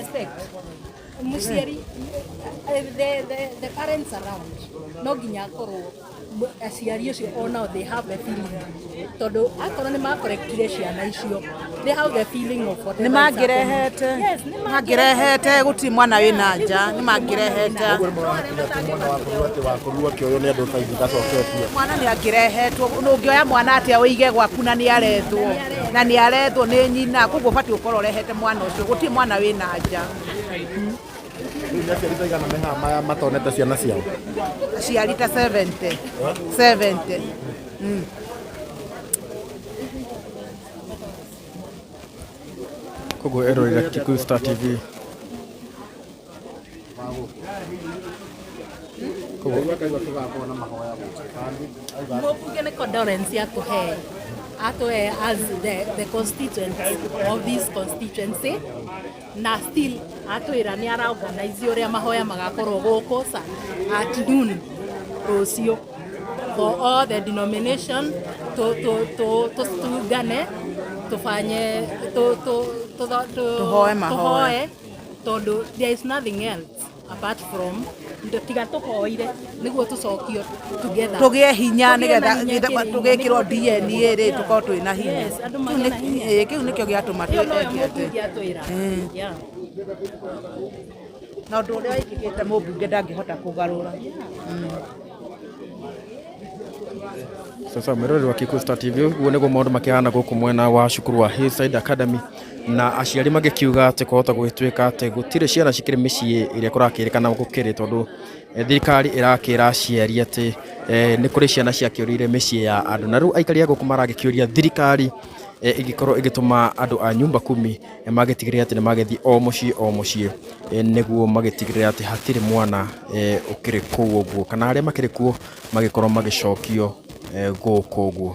Respect mũciari, the parents around no nginya akorwo aciari ũcio onao they have the feeling, tondũ akorwo nĩ makorektire ciana icio, they have the feeling of whatever Nĩ is mangĩrehete happening. Yes, nĩ mangĩrehete, gũtirĩ mwana wĩna nja, nĩ mangĩrehete. Ũguo nĩ mũrakinya atĩ mwana wakorirwo atĩ wakorirwo akĩoywo nĩ andũ baithi ndacoketie. Mwana nĩ angĩrehetwo. Ũngĩoya mwana atĩa ũige gwaku na nĩ arethwo, na nĩ arethwo nĩ nyina? Koguo ũbatiĩ gũkorwo ũrehete mwana ũcio, gũtirĩ mwana wĩna nja. Rĩu nĩ aciari ta igana me haha maya matonete ciana ciao? Aciari ta 70, 70. Koguo erorera Kikuyu Star TV. Koguo na mahoya gũkũ. Mũmbunge nĩ condolence atũhe, atũhe as the constituents of this constituency, na still atwĩra nĩ araorganize ũrĩa mahoya magakorwo gũkũ at noon rũciũ for all the denomination, tuungane tufanye Tũhoe mahoya. Tũhoe, tondũ there is nothing else apart from tiga tũhoire nĩguo tũcokio together. Tũgĩe hinya. Tũgĩe na nĩgetha hinya kĩrĩ- tũgĩkĩrwo DNA rĩ, tũkorwo twĩna hinya. Yes, andũ magĩe na hinya. Ĩĩ, kĩu nĩkĩo gĩatũma Ĩyo noyo twĩke atĩ mũmbunge atwĩra. Yeah. Na ũndũ ũrĩa wĩkĩkĩte mũmbunge ndangĩhota kũgarũra. Sasa mwĩroreri wa Kikuyu Star TV, ũguo nĩguo maũndũ makĩhana gũkũ mwena wa cukuru wa Hillside Academy, na aciari magĩkiuga atĩ kwahota gũgĩtuĩka atĩ gũtirĩ ciana cikĩrĩ mĩciĩ ĩrĩa kũrakĩrĩkana gũkĩrĩ, tondũ thirikari ĩrakĩra aciari atĩ nĩ kũrĩ ciana ciakĩũrĩire mĩciĩ ya andũ, na rĩu aikari a gũkũ maragĩkĩũria thirikari ĩgĩkorwo ĩgĩtũma andũ a nyumba kumi magĩtigĩrĩre atĩ nĩ magĩthiĩ o mũciĩ o mũciĩ, nĩguo magĩtigĩrĩre atĩ hatirĩ mwana ũkĩrĩ kũu ũguo, kana arĩa makĩrĩ kuo magĩkorwo magĩcokio gũkũ ũguo.